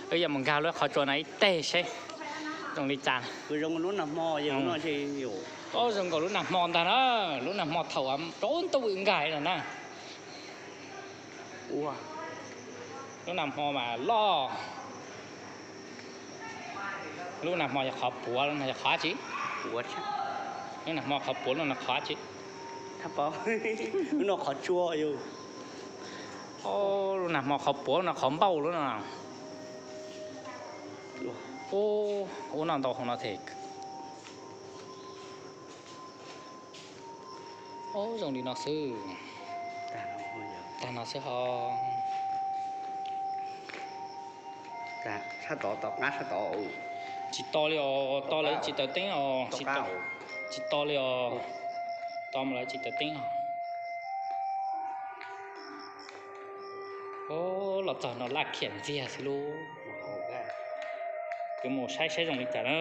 Wb yuav mus nkag lub qhov tsua no ib teg seb zoo li cas. Zoo nkaus lub nag hmo ntag na, lub nag hmo thaum rau ntuj nkag no na. Lub nag hmo mas loj. Lub nag hmo yog qhov puav, lub no yog qhov dab tsi? Lub nag hmo qhov puav, lub no qhov dab tsi? Lub no qhov tsua. Lub nag hmo qhov puav, lub no qhov npauj, lub no. Ub, ub no ntau hauv no thiab. Ub, zoo li no xwb. Tag no xwb ho. Tsis to li os, to lawv tsis tawm teeb os. Tsis to li os, to mas lawv tsis tawm teeb os. Ub, los txog no laj khiam ntxiag xwb lauj. Kuv mus saib saib zoo li cas na.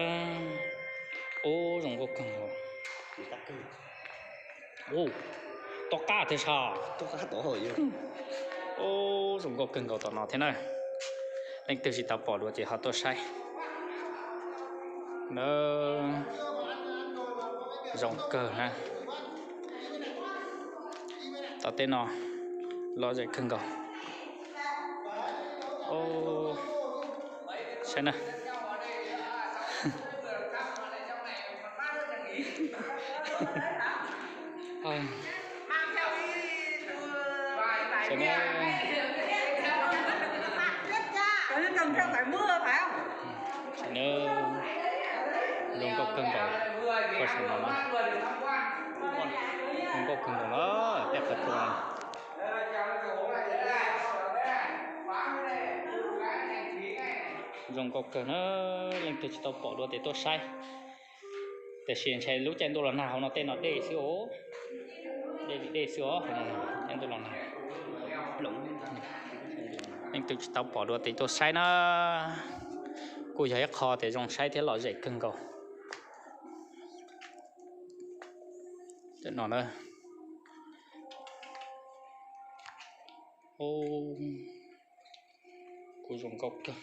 Ub, zoo nkauj kawg nkaus. Ub, toj qab tiag sas. Ub, zoo nkauj kawg nkaus tom no thiab na. Leej twg tsis tau pom dua ces ho tuaj saib na. Zoo kawg na. Tom tej no lom zem kawg nkaus. Saib na. Zoo nkauj kawg nkaus, zoo nkauj kawg nkaus na, tej qhov tsua. Zoo nkauj kawg na, leej twg tsis tau pom dua ces tuaj saib. Tiam sis ntshai lub caij ntuj los nag hauv no tej no dej xwb os. Dej li dej xwb os, caij ntuj los nag. Leej twg tsis tau pom dua ces tuaj saib na. Kuj yog ib qho tias zoo saib thiab lom zem kawg nkaus. No na. Kuj zoo nkauj kawg.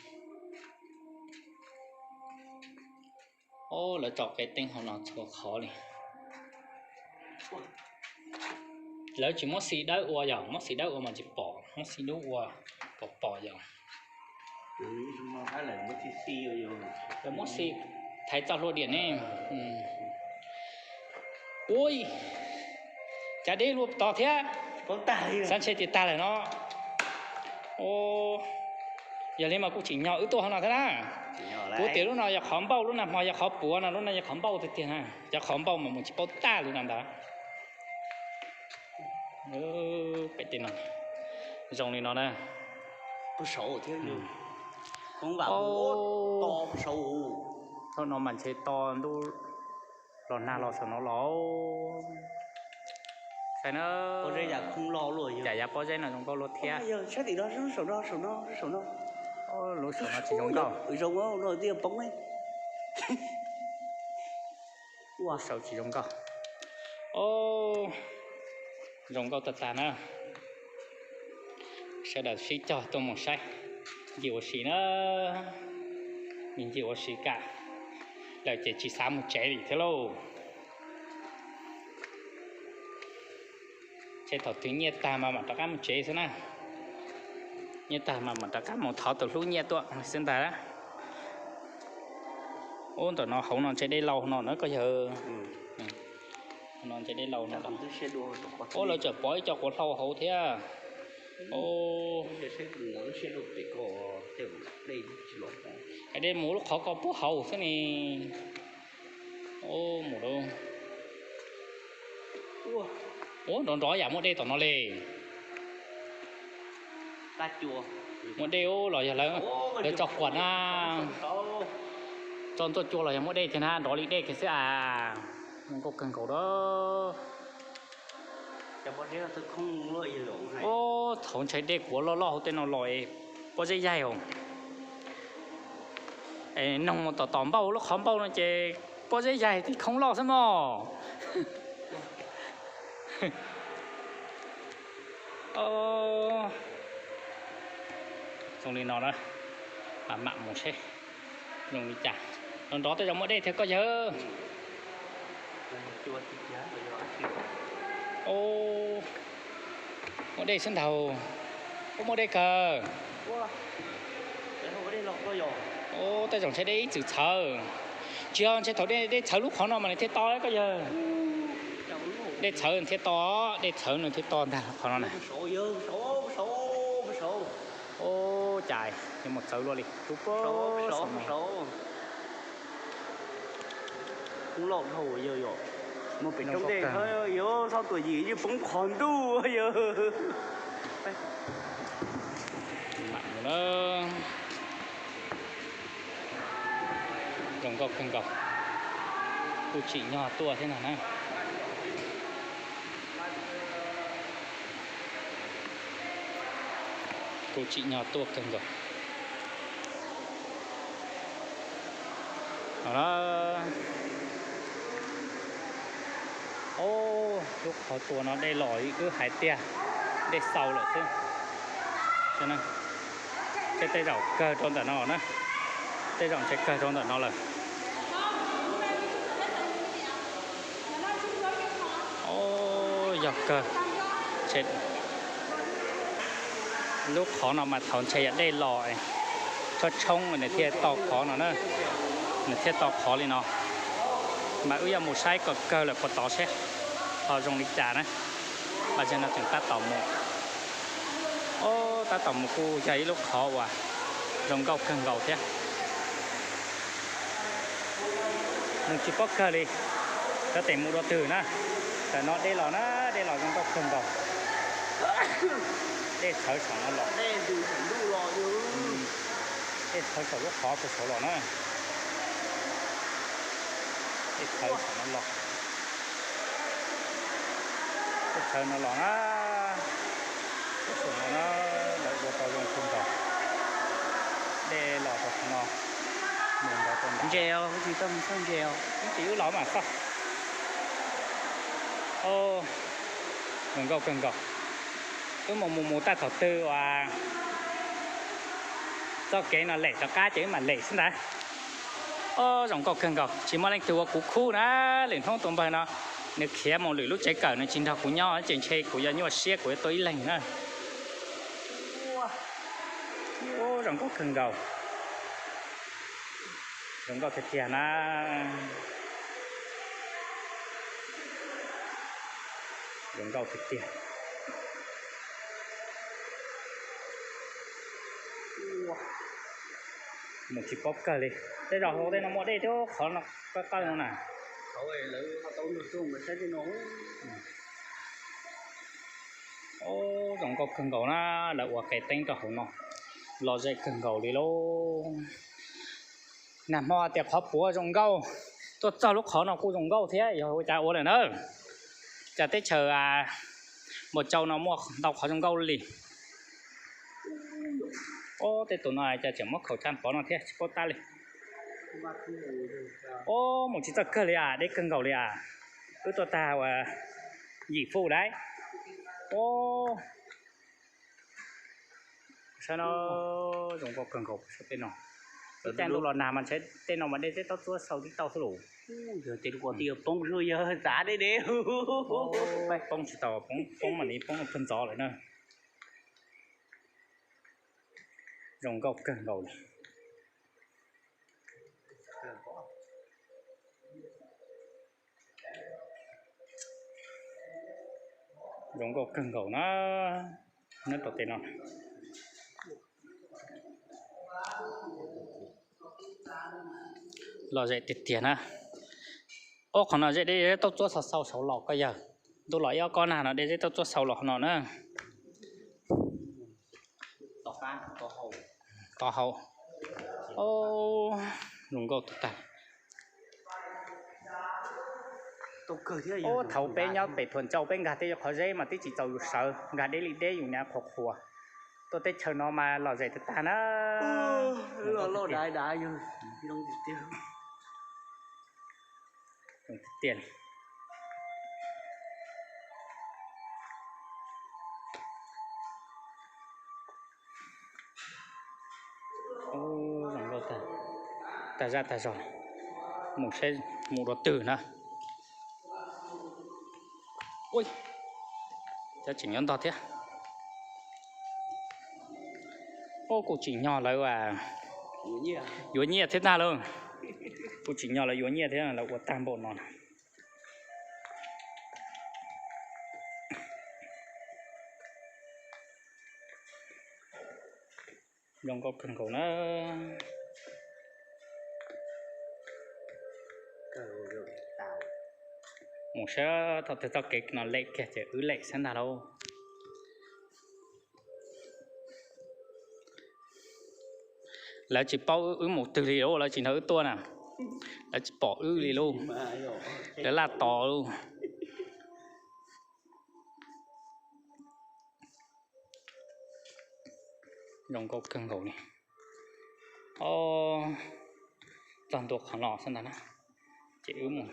Ob, lawv tso qe teeb hauv no txhua qhov li. Lawv tsis muab xi dawb ua yog, muab xi dawb ua mas tsis pom, muab xi dub ua pom pom yog. Lawv muab xi thaiv txoj hlua diam ne. Ua cas deb luaj tod thiab. Xav ntshe tias tag lawm no. Yog li mas kuj tsim nyog wb tuaj hauv no thiab na. Kuv tias lub no yog qhov npauj, lub nag hmo yog qhov puav no, lub no yog qhov npauj tiag tiag na. Cov qhov npauj mas mus tsis paub tag li no ntag. Pem tej no zoo li no na. Saum no mas ntshe to ntuj los nag los saum no los. Saib na, cas yav pob zeb no zoo nkauj luaj thiab. Lub saum no tsis zoo nkauj. Lub saum tsis zoo nkauj. Zoo nkauj tag tag na. Sawv daws sib cog tuaj mus saib ncig ua si na. Me ncig ua si kam lawm ces tsis xav mus tsev li thiab lauj. Ces thaum twg nyiaj tag mas mam rov qab mus tsev xwb na. Nyiaj tag mas mam rov qab mus thov tus hlub nyiaj tuaj xwb ntag. Ub, ntawm no hauv no ntshe dej laus no na koj yawg. No ntshe dej laus no. Ub, lawv tseem pov ib co quav hlau hauv thiab. Dej mus lub qhov ko puag hauv xwb ne. Ub, nrov nrov yam muaj dej tom no li. Muaj dej ub los yog lawv tso quav na, tso ntuj cua los yog muaj dej tiag na, nrov li dej kiag xwb as. Zoo nkauj kawg nkaus da. Ub, thaum ntshai dej kuav loj loj hauv tej no los pob zeb yaig os. Noog mus tom tom npauj lub qhov npauj no ces pob zeb yaig tej khoob loj xwb mog. Zoo li no na. Mam mus seb zoo li cas. Nrov nrov tej zaum muaj dej thiab koj yawg. Muaj dej xwb ntag. Ub, muaj dej kawg. Ub, tej zaum ntshe dej ib txwm txhawv. Tsis yog, ntshe thaum dej txhawv lub qhov no mas nws thiaj to koj yawg. Dej txhawv nws thiaj to, dej txhawv nws thiaj to ntag qhov no na. Ub, cas yuav mus txawv luaj li. Ub, poob dhau yawg yom. Mus pem roob dej yuav txhob tuam yim yeej poob qhov ntuj yawg. Zoo nkauj kawg nkaus. Kuj tsim nyog tuaj thiab no na. Kuj tsim nyog tuaj kawg nkaus. Ub, lub qhov tua no dej los wb hais tiag, dej xaus lawm xwb. Tej zaum kawg rau ntawm no na, tej zaum ntshe kawg rau ntawm no lawm. Yog kawg, lub qhov no mas thaum ntshe yog dej los, tshoob tshoob nws thiaj to qhov no na, nws thiaj to qhov li no. Mas wb yuav mus saib kom kawg lawm puas tod seb ho zoo li cas na. Mas zaum no tseem tab tom mus. Ub, tab tom mus kuj yog ib lub qhov uas zoo nkauj kawg nkaus thiab. Nws tsis paub kawg li, cov tes mus dua twg na. Tam no dej los na, dej los zoo nkauj kawg nkaus. Dej txhawv saum no los, dej txhawv saum lub qhov puag saud los na. Dej txhawv saum no los, dej txhawv no los na. Lub saum no na, lawv ua tau zoo kawg nkaus. Dej los rau saum no, mus ntawd rau ntawd. Ntses os, kuv tsis tau mus xauj ntses os. Ib tsam wb los mam xauj. Zoo nkauj kawg nkaus. Wb mus mus mus tag thaum twg uas txoj kev no lem rov qab ces wb mam lem xwb ntag. Ub, zoo nkauj kawg nkaus, tsis muaj leej twg ua kuv khub na. Lwm hnub tus npawg no nws khiav mus lwm lub tsev kawm, nws tsis nrog kuv nyob ces ntshe kuv yuav nyuaj siab, kuv yuav tuaj ib leeg na. Ub, zoo nkauj kawg nkaus. Zoo nkauj tiag tiag na. Zoo nkauj tiag tiag. Mus tsis paub kawg li. Tej zaum hauv tej no muaj dej thiab, qhov no qawj qawj no na. Ub, zoo nkauj kawg nkaus na, lawv ua qe teeb rau hauv no, lom zem kawg nkaus li lauj. Nag hmo tias qhov puav zoo nkauj, tuaj txog lub qhov no kuj zoo nkauj thiab, yog ua cas ua lawm na. Cas teb chaws Npau Tsau no muaj ntau qhov zoo nkauj li. Ub, tej tus no cas tseem muab khaum tsa pov no thiab tsis paub tab li. Ub, mus tsis txog kawg li as, deb kawg nkaus li as. Wb tuaj tag uas yim fuj lawm. Ub, saib no, zoo nkauj kawg nkaus saib tej no. Ib tag ntuj los nag mas ntshe tej no mas dej teb taub txuab xaus tib tau xwb lauj. Yog tej lub qhov twg poob zuj yog txav deb deb. Poob tsis tau, poob mas li poob puag ntxov lawm na. Zoo nkauj kawg nkaus li. Zoo nkauj kawg nkaus na, nyob rau tej no. Lom zem tiag tiag na. Ob qhov no dej teb taub txuab xaus xaus saud los koj yawg. Ntuj los ib ob kob nag no dej teb taub txuab xaus los qhov no na. To hau. Zoo nkauj tag tag. Ub, thaum peb nyob pem Thuam Ncau peb nkag tej qhov zeb mas twb tsis txaus yus sawv, nkag deb li deb yus niam qhuav qhuav. Tuaj teb chaws no mas lom zem tag tag na. Tiag tiag li. Tag zaj tag zog, mus saib mus dua twg na. Ua cas tseem nyob ntog thiab. Ua kuj tsim nyog lawv yuav nyiaj thiab ntag lauj. Kuj tsim nyog lawv yuav nyiaj thiab, lawv ua tag npaum no na. Zoo nkauj kawg nkaus na. Mus saib thaum twg txoj kev no lem kiag ces wb lem xwb ntag lauj. Lawv tsis paub wb mus twg li lauj, lawv tsis nrog wb tuaj na. Lawv tsis pom wb li lauj. Lawv laj tos lauj. Zoo nkauj kawg nkaus li. O, txog ntua qhov no xwb ntag na. Ces wb mus,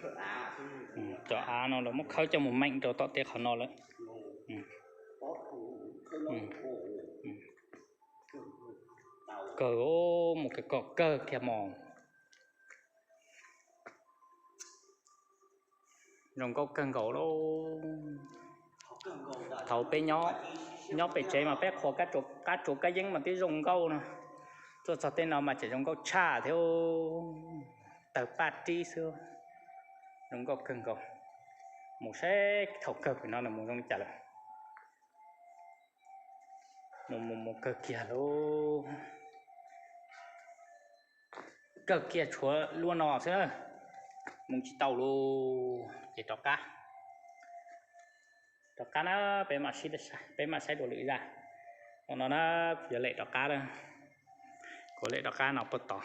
cov av no lawv muab khawb coj mus meem rau tom tej qhov no lawm. Kawg, mus kawg kom kawg kiag mos. Zoo nkauj kawg nkaus lauj. Thaum peb nyob, nyob pem tsev mas peb qhuas qab tsuas kab yeeb mas twb zoo nkauj no. Tuaj txog tej no mas tseem zoo nkauj tshaj thiab. Tawg paj rib xwb. Zoo nkauj kawg nkaus. Mus saib thaum kawg pem no nws mus zoo li cas lawm. Mus mus mus kawg kiag lauj. Kawg kiag tshuav luaj no xwb na. Mus tsis tau lauj, ces rov qab. Rov qab na, peb mam saib dua lwm zaj. Ua no na, kuv yuav lem rov qab na. Kuv lem rov qab no puag tod.